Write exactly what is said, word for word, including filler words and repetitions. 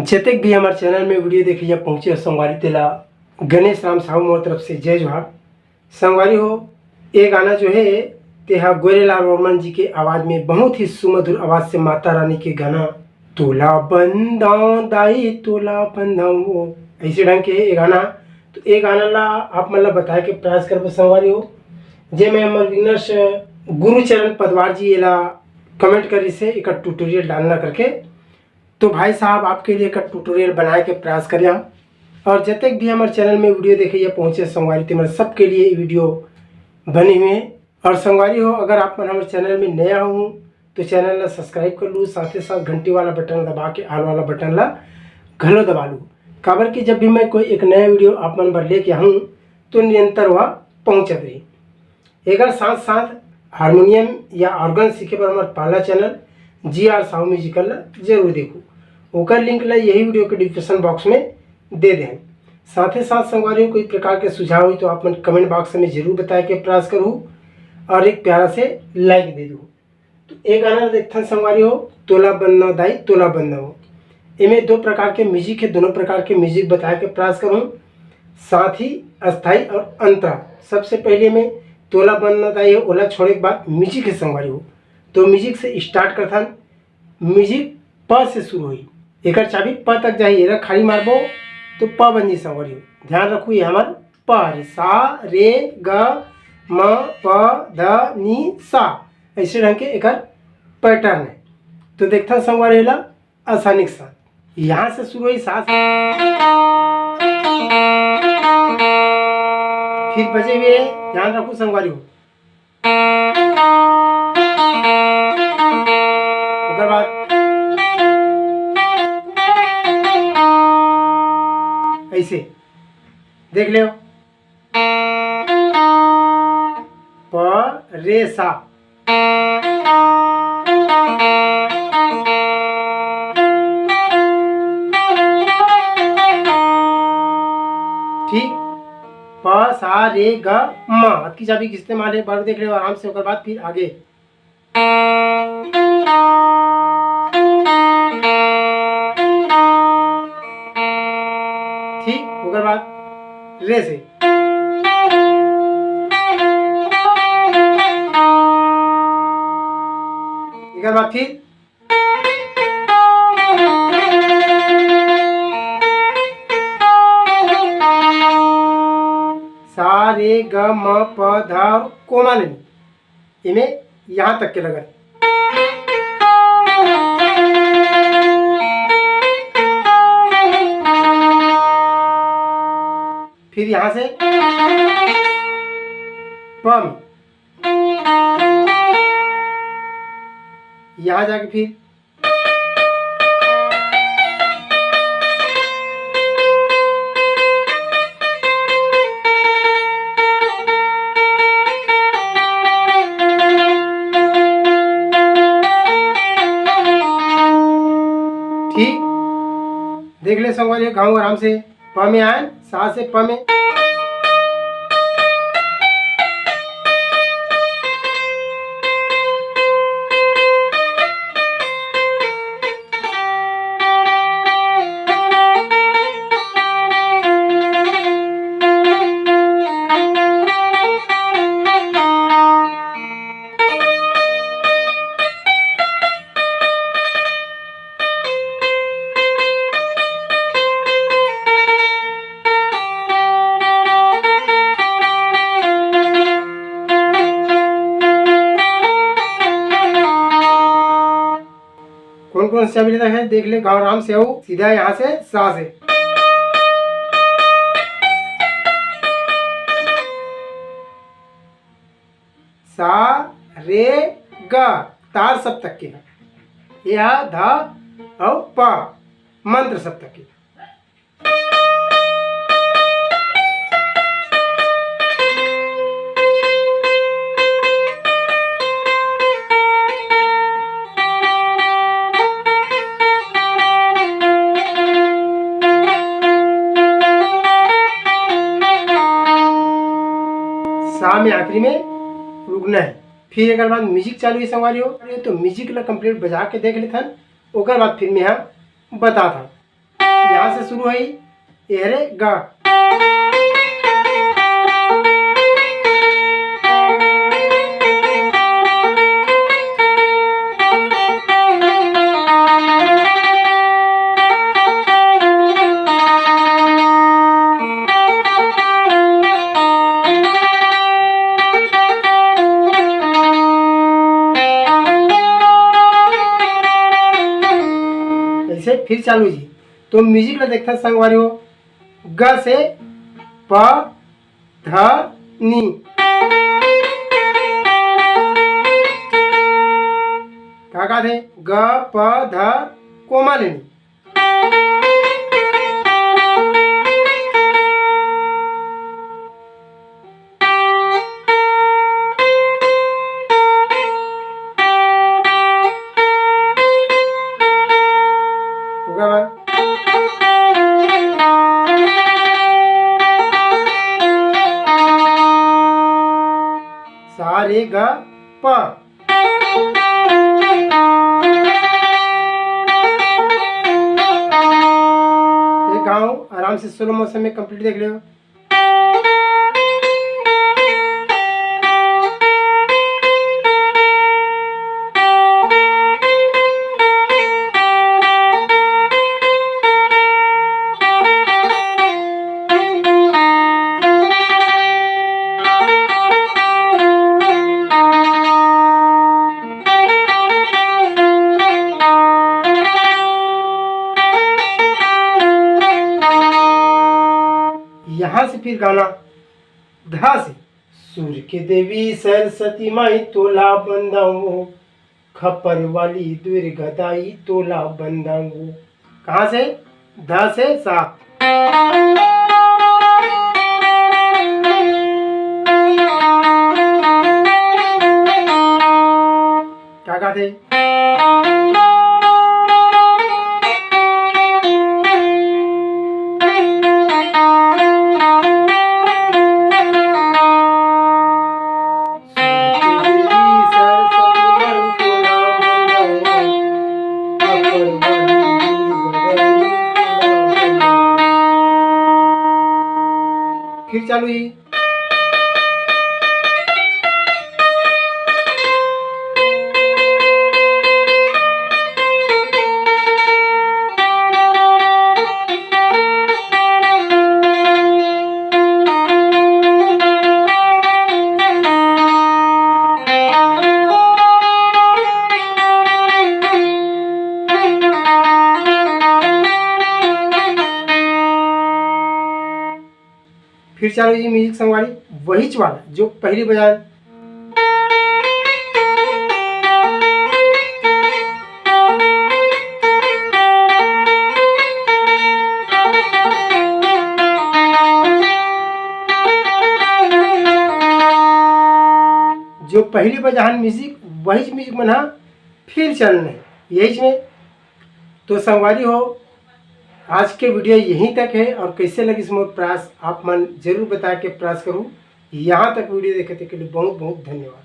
जतेक भी हमर चैनल में वीडियो देखइया पहुँचे हो संगवारी, तेला गणेश राम साहू मोर तरफ से जय जोहार। संगवारी हो, ये गाना जो है, ते हा गोरेलाल वर्मन जी के आवाज में, बहुत ही सुमधुर आवाज से माता रानी के गाना, "तोला बंदाओ दाई, तोला बंदाओ", वो ऐसे ढंग के ये गाना। तो ये गाना ला आप मन ला बताए के प्रयास करबो संगवारी हो, जे मैं हमर विघ्नेश गुरुचरण पदवार जी एला कमेंट करिस हे, एकर ट्यूटोरियल डालना करके। तो भाई साहब, आपके लिए एकर ट्यूटोरियल बनाए के प्रयास करिया, और जतेक भी हमर चैनल में वीडियो देखइया पहुँचे संगवारी, ते मन सबके लिए ये वीडियो बने हुए हैं। और संगवारी हो, अगर आप मन हमर चैनल में नया हो, तो चैनल ला सब्सक्राइब कर लू, साथे साथ घंटी वाला बटन दबा के ऑल वाला बटन ला घलो दबा लू, काबर कि जब भी मैं कोई एक नया वीडियो आप मन बर लेके आहूँ, तो निरंतर वह पहुँचत रही। एकर साथ साथ हारमोनियम या ऑर्गन सीखे बर हमर पहला चैनल जी आर साहू म्यूजिकल ला जरूर देखू, ओकर लिंक ला यही वीडियो के डिस्क्रिप्शन बॉक्स में दे देहन। साथे साथ संगवारी हो, कोई प्रकार के सुझाव होई तो आप मन कमेंट बॉक्स में जरूर बताए के प्रयास करहू, और एक प्यारा से लाइक दे दू। तो एक गाना देखथन संगवारी हो, "तोला बंदना दाई, तोला बंदना हो।" एमे दो प्रकार के म्यूजिक है, दोनों प्रकार के म्यूजिक बताए के प्रयास करहूँ, साथ ही अस्थाई और अंतरा। सबसे पहले में "तोला बंदना दाई" है, ओला छोड़े के बाद म्यूजिक है संगवारी हो। तो म्यूजिक से स्टार्ट करथन। म्यूजिक प से शुरू होई, एकर चाबी प तक जाही, एला खाली मारबो तो प बन जी संगवारी हो। ध्यान रखू, ये हमर प हरे, सा रे ग म प ध नी सा, ऐसे ढंग के एकर पैटर्न है। तो देखथन संगवारी हो एला आसानी के साथ, यहाँ से शुरू होई सा, फिर बजे हुए, ध्यान रखू संगवारी हो। ओकर बाद ऐसे देख लेव, प रे सा। ठीक, प सा रे ग म। अतकी चाबी के इस्तेमाल एक बार देख लेव आराम से, ओकर बाद फिर आगे। ठीक, ओकर बाद रे से। एकर बाद फिर सा रे ग म प ध और कोमा ले नी। एमे यहाँ तक के लगन। फिर यहाँ से प में। यहाँ जाके फिर ठीक, देख ले संगवारी, गाँव आराम से प में आए, सा से प में। कौन कौन सा चाबी लेता है, देख ले, गाँव आराम से हो, सीधा यहाँ से सा से। सा रे ग, तार सप्तक के है। यह ध और प, मंद्र सप्तक के। सा में आखिरी में रुकना है। फिर एक बार म्यूजिक चालू ही संगवारी हो, तो म्यूजिक ला कंप्लीट बजा के देख लेथन, ओकर बाद फिर मैं यहाँ बताता हूँ। से शुरू होही, एहरे ग। ऐसे फिर चालू जी। तो music ला देखथन संगवारी हो, ग से प ध नी। का गाथे? ग प ध कोमा ले नी। सा रे ग प। ये गाँव आराम से slow motion में complete देख लियो। यहाँ से फिर गाना धा से। सुर के देवी सरस्वती माई तोला बंदाऊं, खप्पर वाली दुर्गा दाई तोला बंदाऊं। कहाँ से? ध से सा। का गाथे? फिर चालू ही। फिर चालू ये music संगवारी, वहीच वाला जो पहली बजान। जो पहली बजान music, वहीच music मन हा फिर चलना है यहीच में। तो संगवारी हो, आज के video यहीं तक है और कैसे लगिस मोर प्रयास आप मन जरूर बता के प्रयास करूँ। यहाँ तक video देखे के लिए बहुत बहुत धन्यवाद।